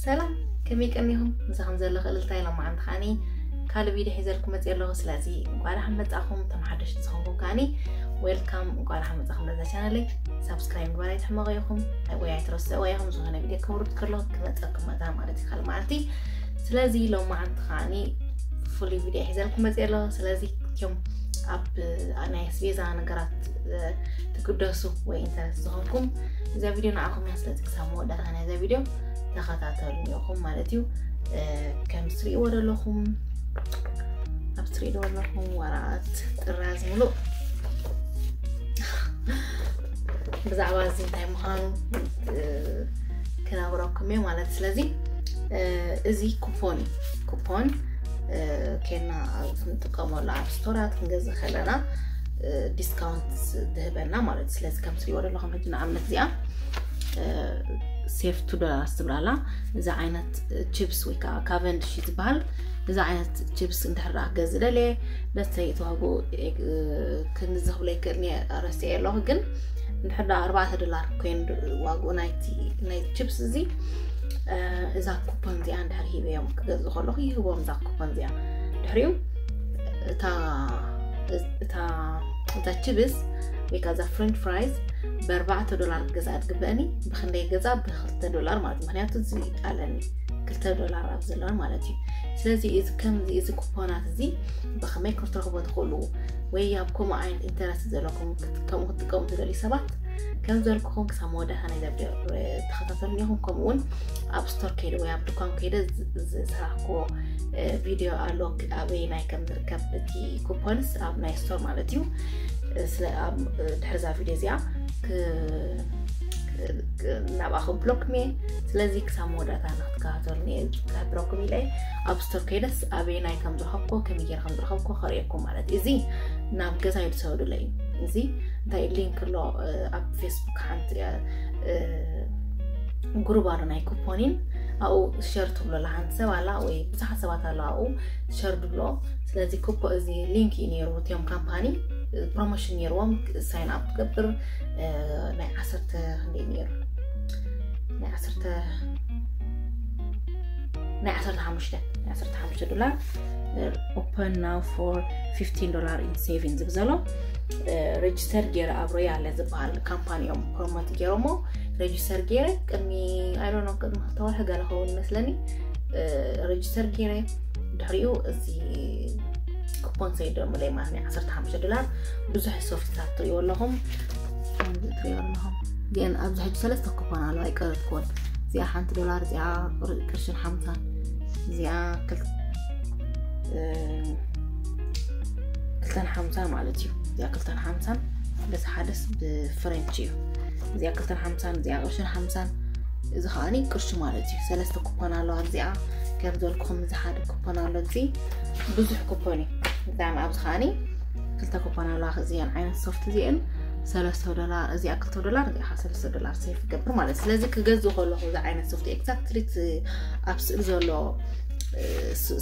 ሰላም፣ ከመይ ቀኒኹም? ምሳኹም ዘለኹ እልልታ ኢሎም መዓንቲ ከዓኒ ካልእ ቪድዮ ሒዘልኩም መፅእ ኣለኹ። ስለዚ እንኳዕ ደሓን መፃኹም። እቶም ሓደሽቲ ዝኾንኩም ከዓኒ ዌልካም፣ እንኳዕ ደሓን መፃኹም ነዛ ቻነለይ። ሳብስክራይብ ምግባር ኣይትሕመቑ ኢኹም ወይ ኣይትረስዕዋ ኢኹም። ዝኾነ ቪድዮ ከውርድ ከለኹ ክመፀኩም መታ ማለት እዩ ካልእ መዓልቲ። ስለዚ ሎም መዓንቲ ከዓኒ ፍሉይ ቪድዮ ሒዘልኩም መፅእ ኣለኹ። ስለዚ እትዮም ኣብ ናይ ኣስቤዛ ነገራት ትግደሱ ወይ ኢንተረስት ዝኾንኩም እዛ ቪድዮ ንዓኹም እያ። ስለዚ ክሳብ መወዳእታ ናይዛ ቪድዮ ተኸታተሉ ኢኹም ማለት እዩ። ከም ትሪእዎ ዘለኹም ኣብ ትሪእዎ ዘለኹም ወረቐት ጥራዝ ሙሉእ ብዛዕባ እዚ እንታይ ምዃኑ ክነግረኩም እየ ማለት። ስለዚ እዚ ኩፖን እዩ። ኩፖን ኬና ክንጥቀመሉ ኣብ ስቶራት ክንገዝእ ከለና ዲስካውንት ዝህበና ማለት እዩ። ስለዚ ከም ትሪእዎ ዘለኹም ሕጂ ንኣብነት እዚኣ ሴፍ ቱ ዶላርስ ትብላላ። እዚ ዓይነት ቺፕስ ወይ ከዓ ካቨንድሽ ዝበሃል እዚ ዓይነት ቺፕስ እንድሕር ደኣ ክገዝእ ደልየ ደስተይ እቲ ዋግኡ ክንዚ ክብለ ይክእል እየ ረስዐ ኣለኹ። ግን እንድሕር ደኣ ኣርባዕተ ዶላር ኮይኑ ዋግኡ ናይቲ ናይ ቺፕስ እዚ እዛ ኩፖን እዚኣ እንድሕር ሂበዮም ክገዝእ ከለኹ ይህቦም እዛ ኩፖን እዚኣ ድሕሪኡ እታ እታ እታ ቺፕስ ወይ ከዓ እዛ ፍሬንች ፍራይስ ብኣርባዕተ ዶላር ክገዝኣ ትግበእኒ ብክንደይ ገዛ ብክልተ ዶላር ማለት እዩ። ምክንያቱ እዚ ኣለኒ ክልተ ዶላር ኣብ ዘለኒ ማለት እዩ። ስለዚ እዚ ከምዚ እዚ ኩፖናት እዚ ብከመይ ክትረኽቦ ትኽእሉ ወይ ኣብ ከምኡ ዓይነት ኢንተረስት ዘለኩም ከምኡ ክትጥቀሙ ትደልዩ ሰባት ከም ዘልኩኹም ክሳብ መወዳእታ ናይ ቪድዮ ተኸታተሉ ኢኹም። ከምኡ እውን ኣብ ስቶር ከይደ ወይ ኣብ ድኳን ከይደ ዝሰራሕክዎ ቪድዮ ኣሎ ኣበይ ናይ ከም ዝርከብ እቲ ኩፖንስ ኣብ ናይ ስቶር ማለት እዩ። ድሕርዛ ቪድዮ እዚኣ ናብኣኹም ብሎክ ሜ ስለዚ ክሳብ መወዳእታ ንክትከታተሉኒ ክሕብረኩም ኢለ ኣብ ስቶር ከይደስ ኣበይ ናይ ከም ዝረኸብኮ ከመይ ገይረ ከም ዝረኸብኮ ከርእየኩም ማለት እዩ። እዚ ናብ ገዛ ይድሰዱለይ እዚ እንታይ ሊንክ ኣሎ ኣብ ፌስቡክ ሓንቲ ግሩብ ኣሎ ናይ ኩፖኒን ኣብኡ ሸር ትብሎ ኣላ ሓንቲ ሰብ ኣላ ወይ ብዙሓት ሰባት ኣሎ ኣብኡ ሸር ድብሎ። ስለዚ ኩፖ እዚ ሊንክ እዩ ነይሩ እቲኦም ካምፓኒ ፕሮሞሽን ነይርዎም ሳይን ኣፕ ትገብር ናይ ዓሰርተ ክንደይ ነይሩ ናይ ዓሰርተ ናይ ዓሰርተ ሓሙሽተ ናይ ዓሰርተ ሓሙሽተ ዶላር open now for fifteen dollar in saving ዝብል ዘሎ ሬጅስተር ገይረ ኣብ ሮያለ ዝበሃል ካምፓኒ እዮም ፕሮሞት ገይሮሞ ሬጅስተር ገይረ ቅድሚ ኣይዶኖ ቅድሚ ክልተ ወርሒ ገለ ኸውን ይመስለኒ ሬጅስተር ገይረ ድሕሪኡ እዚ ኩፖን ሰይዶምለይ ማለት ናይ ዓሰርተ ሓሙሽተ ዶላር ብዙሕ ሶፍትታት ትሪእዎ ኣለኹም ትሪእዎ ኣለኹም ግን ኣብዚ ሕጂ ሰለስተ ኩፖን ኣለዋ ኣይቀረብክዎን እዚኣ ሓንቲ ዶላር እዚኣ ቅርሽን ሓምሳን እዚኣ ክልተን ሓምሳን ማለት እዩ እዚኣ ክልተን ሓምሳን በዚ ሓደስ ብፍሬንች እዩ እዚኣ ክልተን ሓምሳን እዚኣ ቅርሽን ሓምሳን እዚ ከዓኒ ቅርሺ ማለት እዩ ሰለስተ ኩፖን ኣለዋ እዚኣ ከም ዘልኩም እዚ ሓደ ኩፖን ኣሎ እዚ ብዙሕ ኩፖን እዩ እዚኣ ኣብዚ ከዓኒ ክልተ ኩፖን ኣለዋ እዚአን ዓይነት ሶፍት እዚአን ሰለስተ ዶላር እዚኣ ክልተ ዶላር እዚኣ ሰለስተ ዶላር ሴፍ ይገብር ማለት ስለዚ ክገዝእ ከለኹ እዚ ዓይነት ሶፍት ኤግዛክትሊ ኣብ ስእሊ ዘሎ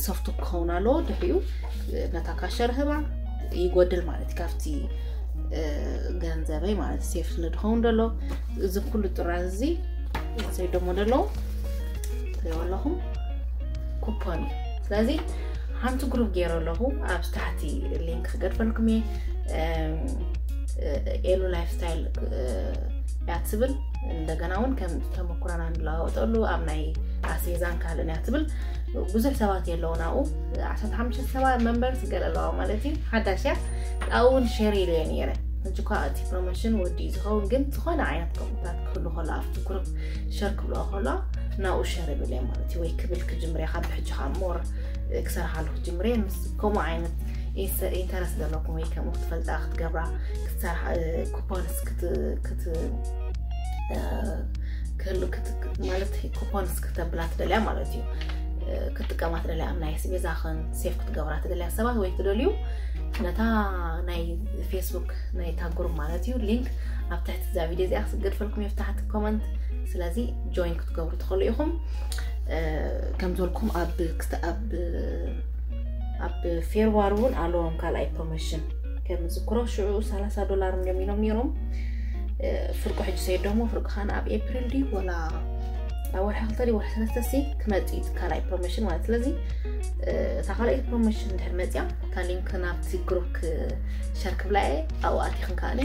ሶፍት ክኸውን ኣለዎ ድሕሪኡ ነታ ካሸር ህባ ይጎድል ማለት ካብቲ ገንዘበይ ማለት ሴፍ ስለ ድኸውን ደሎ እዚ ኩሉ ጥራዝ እዚ ሰይዶሞ ደሎ ትሪኦ ኣለኹም ኩፖን እዩ ስለዚ ሓንቲ ግሩፕ ገይረ ኣለኹ ኣብ ታሕቲ ሊንክ ክገድፈልኩም እየ ኤሉ ላይፍ ስታይል እያ ትብል እንደገና እውን ከም ተመኩረና ንለዋወጠሉ ኣብ ናይ ኣስቤዛን ካልእን እያ ትብል ብዙሕ ሰባት የለውን ኣብኡ ዓሰርተ ሓሙሽተ ሰባት መንበርስ ገለ ኣለዋ ማለት እዩ ሓዳሽ እያ ኣብኡ እውን ሸር ኢለ እየ ነይረ ሕጂ እኳ እቲ ፕሮሞሽን ወዲ እዩ ዝኸውን ግን ዝኾነ ዓይነት ከምኡታት ክህሉ ከሎ ኣብቲ ግሩፕ ሸር ክብልኦ ከሎ ናብኡ ሸር ይብል እየ ማለት እዩ ወይ ክብል ክጅምር እየ ካብ ሕጂ ከዓ ሞር ክሰርሓሉ ክጅምር እየ ምስ ከምኡ ዓይነት ኢንተረስት ዘለኩም ወይ ከምኡ ክትፈልጣ ክትገብራ ክትሰርሓ ኩፖንስ ክት ክት ክህሉ ማለት ኩፖንስ ክተብላ ትደልያ ማለት እዩ ክትጥቀማ ትደልያ ኣብ ናይ ኣስቤዛኽን ሴፍ ክትገብራ ትደልያ ሰባት ወይ ትደልዩ ነታ ናይ ፌስቡክ ናይታ ግሩፕ ማለት እዩ ሊንክ ኣብ ትሕቲ እዛ ቪድዮ እዚኣ ክስገድፈልኩም እየ ብታሕቲ ኮመንት ስለዚ ጆይን ክትገብሩ ትኽእሉ ኢኹም ከም ዝበልኩም ኣብ ኣብ ኣብ ፌብሩዋሪ እውን ኣለዎም ካልኣይ ፕሮሞሽን ከም ዝክሮ ሽዑ ሰላሳ ዶላር እዮም ኢሎም ነይሮም ፍርቁ ሕጂ ሰይዶሞ ፍርቁ ካን ኣብ ኤፕሪል ድዩ ወላ ወርሒ ክልተ ወርሒ ሰለስተ ሲ ክመጽእ እዩ ካልኣይ ፕሮሞሽን ማለት። ስለዚ እታ ካልኣይ ፕሮሞሽን እንድሕር መጽያ እታ ሊንክ ናብቲ ግሩፕ ሸር ክብላ እየ። ኣብኡ ኣቲኽን ከኣኒ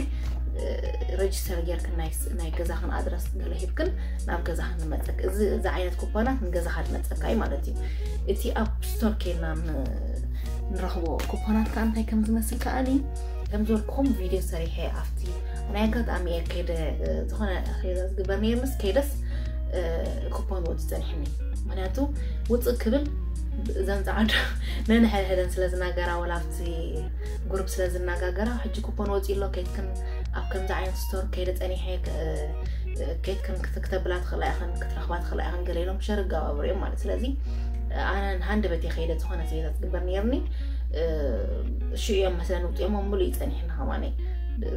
ረጅስተር ጌርክን ናይ ገዛኽን ኣድረስ ገለ ሂብክን ናብ ገዛኽን ዝመጸክ እዚ ዓይነት ኩፖናት ንገዛኻ ዝመጸካ እዩ ማለት እዩ። እቲ ኣብ ስቶር ኬና ንረኽቦ ኩፖናት ከዓ እንታይ ከም ዝመስል ከኣኒ ከም ዝበልኩም ቪድዮ ሰሪሐ ኣብቲ ናይ ኣጋጣሚ እየ ከይደ ዝኾነ ኣስቤዛ ዝግበር ነይሩ ምስ ከይደስ ኩፖን ወፂ ፀኒሕኒ። ምክንያቱ ውፅእ ክብል እዘን ፀዓዱ ነንሕድሕደን ስለ ዝናገራ ወላ ኣብቲ ግሩፕ ስለ ዝነጋገራ ሕጂ ኩፖን ወፂ ኣሎ ከይትክን ኣብ ከምዚ ዓይነት ስቶር ከይደ ፀኒሐ ከይትክን ክትክተብላ ትኽእላ ኢኽን ክትረኽባ ትኽእላ ኢኽን ገለ ኢሎም ሸር ይገባብሩ እዮም ማለት። ስለዚ ኣነ ንሃንደበት እየ ከይደ ዝኾነ ኣስቤዛ ዝግበር ነይርኒ ሽኡ እዮም መስለን ውፅኦም ሙሉእ ይፀኒሕኒ ከማነይ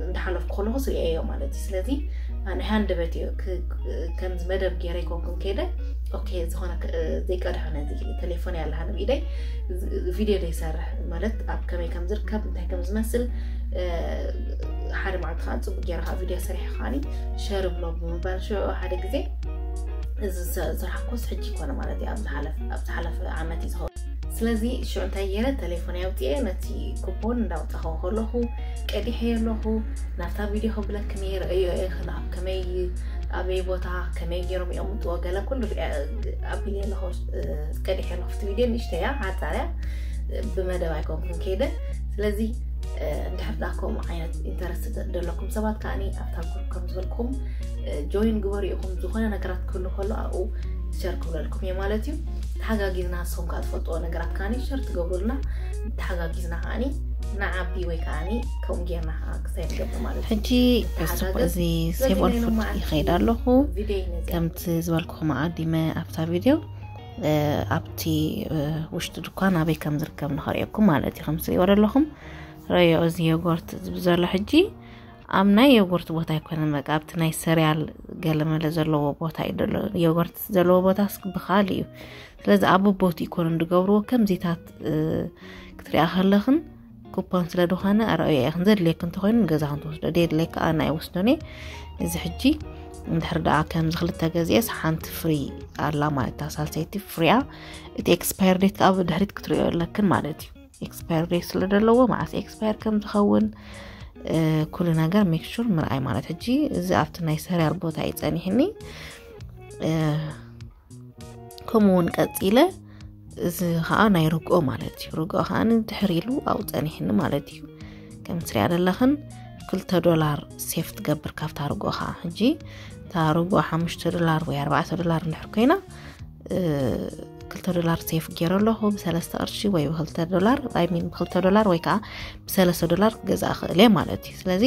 እንዳሓለፍኩ ከለኹ ስሪአዮ ማለት እዩ። ስለዚ ኣነ ሃንደበት እዩ ከምዚ መደብ ገይረ ይኮንኩን ከይደ ኦኬ ዝኾነ ዘይቀድሐ ነዚ ቴሌፎን ያለ ሃንብ ኢደይ ቪድዮ ደይሰርሕ ማለት ኣብ ከመይ ከም ዝርከብ እንታይ ከም ዝመስል ሓደ መዓልቲ ከዓ ፅቡቅ ገይረ ከዓ ቪድዮ ሰሪሐ ከዓኒ ሸር ብሎ ብምባል ሽዑ ሓደ ግዜ እዚ ዝሰራሕኩስ ሕጂ ይኮነ ማለት እዩ። ኣብ ዝሓለፈ ዓመት እዩ ዝኸውን። ስለዚ ሽዑ እንታይ ገይረ ቴሌፎን ኣውፅኤ ነቲ ኩፖን እንዳውፃኸ ከለኹ ቀዲሐ ኣለኹ ናብታ ቪድዮ ክብለክ ነይረ እዮ እኽል ኣብ ከመይ ኣበይ ቦታ ከመይ ገይሮም የምጥዎ ገለ ኩሉ ኣቢለ ኣለኹ። ቀዲሐ ኣለኹ ፍቲ ቪድዮ ንእሽተያ ሓፃርያ ብመደብ ኣይኮንኩን ከይደ። ስለዚ እንድሕር ዳ ከምኡ ዓይነት ኢንተረስት ዘለኩም ሰባት ከዓኒ ኣብታ ግሩፕ ከም ዝበልኩም ጆይን ግበሩ ኢኹም። ዝኾነ ነገራት ክህሉ ከሎ ኣብኡ ሸር ክብለልኩም እየ ማለት እዩ። ተሓጋጊዝና ንስኹም ከዓ ትፈልጥዎ ነገራት ከዓኒ ሸር ትገብሩልና ተሓጋጊዝና ከዓኒ ንዓቢ ወይ ከዓኒ ከምኡ ጌርና ከዓ ክሳይ ንገብር ማለት እዩ። ሕጂ እዚ ሴቭ ኦል ፉድ ይኸይድ ኣለኹ። ከምቲ ዝበልኩኹም ኣዲመ ኣብታ ቪድዮ ኣብቲ ውሽጢ ድኳን ኣበይ ከም ዝርከብ ንኸርእየኩም ማለት እዩ። ከም ትሪእዎ ዘለኹም ረዮ እዚ ዮጎርት ዝብዘሎ ሕጂ ኣብ ናይ ዮጎርት ቦታ ኣይኮነን። በቃ ኣብቲ ናይ ሰሪያል ገለመለ ዘለዎ ቦታ እዩ ዘሎ። ዮጎርት ዘለዎ ቦታ ብኻል እዩ። ስለዚ ኣብ ቦት ይኮኑ ዝገብርዎ ከምዚታት ክትሪኣ ከለኽን ኩፖን ስለ ዝኾነ ኣረእዮ ኢኽን ዘድልየክ እንተኮይኑ ንገዛኽን ትወስዶ ደየድልየካ ኣነ ኣይወስዶን እየ። እዚ ሕጂ እንድሕር ደኣ ከምዚ ክልተ ገዚኤስ ሓንቲ ፍሪ ኣላ ማለት እታ ሳልሰይቲ ፍሪያ እቲ ኤክስፓየር ዴት ከዓ ብድሕሪት ክትሪኦ ኣለክን ማለት እዩ። ኤክስፓየር ዴት ስለ ዘለዎ መዓስ ኤክስፓየር ከም ዝኸውን ኩሉ ነገር ሜክ ሹር ምርኣይ ማለት ሕጂ እዚ ኣብቲ ናይ ሰሪያል ቦታ እዩ ጸኒሕኒ። ከምኡ እውን ቀጺለ እዚ ከዓ ናይ ርግኦ ማለት እዩ። ርግኦ ከዓ ድሕር ኢሉ ኣብኡ ጸኒሕኒ ማለት እዩ። ከም ትሪኣ ዘለኽን ክልተ ዶላር ሴፍ ትገብር ካብታ ርግኦ ከዓ ሕጂ እታ ርግኦ ሓሙሽተ ዶላር ወይ ኣርባዕተ ዶላር እንድሕር ኮይና ክልተ ዶላር ሴፍ ገይረ ኣለኹ ብሰለስተ ቅርሺ ወይ ብክልተ ዶላር ሚን ብክልተ ዶላር ወይ ከዓ ብሰለስተ ዶላር ክገዛ ክእል እየ ማለት እዩ። ስለዚ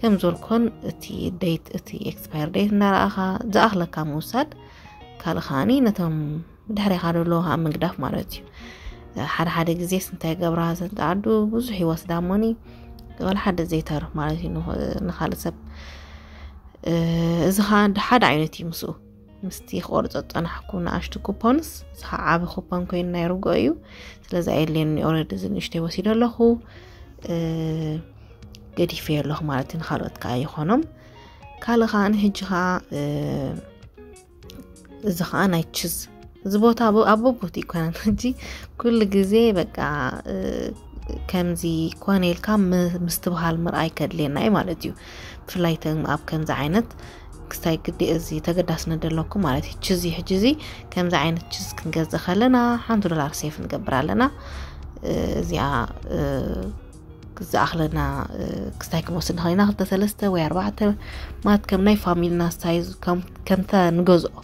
ከም ዝበልኩን እቲ ዴት እቲ ኤክስፓየር ዴት እናረኣኻ ዝኣኽለካ ምውሳድ ካልእ ከዓኒ ነቶም ብድሕሬኻ ዘለዉ ከዓ ምግዳፍ ማለት እዩ። ሓደ ሓደ ግዜስ እንታይ ገብራ ዘንተዓዱ ብዙሕ ይወስዳ እሞኒ ወላ ሓደ ዘይተርፍ ማለት እዩ ንኻልእ ሰብ። እዚ ከዓ ሓደ ዓይነት እዩ ምስኡ ምስቲ ክቆርፆ ዝፀናሕኩ ንኣሽቱ ኩፖንስ እዚ ከዓ ዓብ ኩፖን ኮይኑ ናይ ርግኦ እዩ። ስለዚ ኣየድልየኒ ኦረዲ እዚ ንእሽተይ ወሲደ ኣለኹ። ገዲፈዮ ኣለኹ ማለት እዩ ንካልኦት ከዓ ይኾኖም። ካልእ ከዓ ንሕጂ ከዓ እዚ ከዓ ናይ ችዝ እዚ ቦታ ኣብ ቦቦት ይኮነን ሕጂ ኩሉ ግዜ በቃ ከምዚ ኮነ ኢልካ ምስትብሃል ምርኣይ ከድልየና እዩ ማለት እዩ። ብፍላይ ኣብ ከምዚ ዓይነት ክስታይ ግዲ እዚ ተገዳስነት ዘለኩም ማለት እዩ። ችዚ ሕጂ እዚ ከምዚ ዓይነት ችዝ ክንገዝእ ከለና ሓንቲ ዶላር ሴፍ ንገብር ኣለና። እዚኣ ዝኣኽለና ክስታይ ክንወስድ ንኽእል ኢና ክልተ ሰለስተ ወይ ኣርባዕተ ማለት ከም ናይ ፋሚልና ሳይዝ ከምተ ንገዝኦ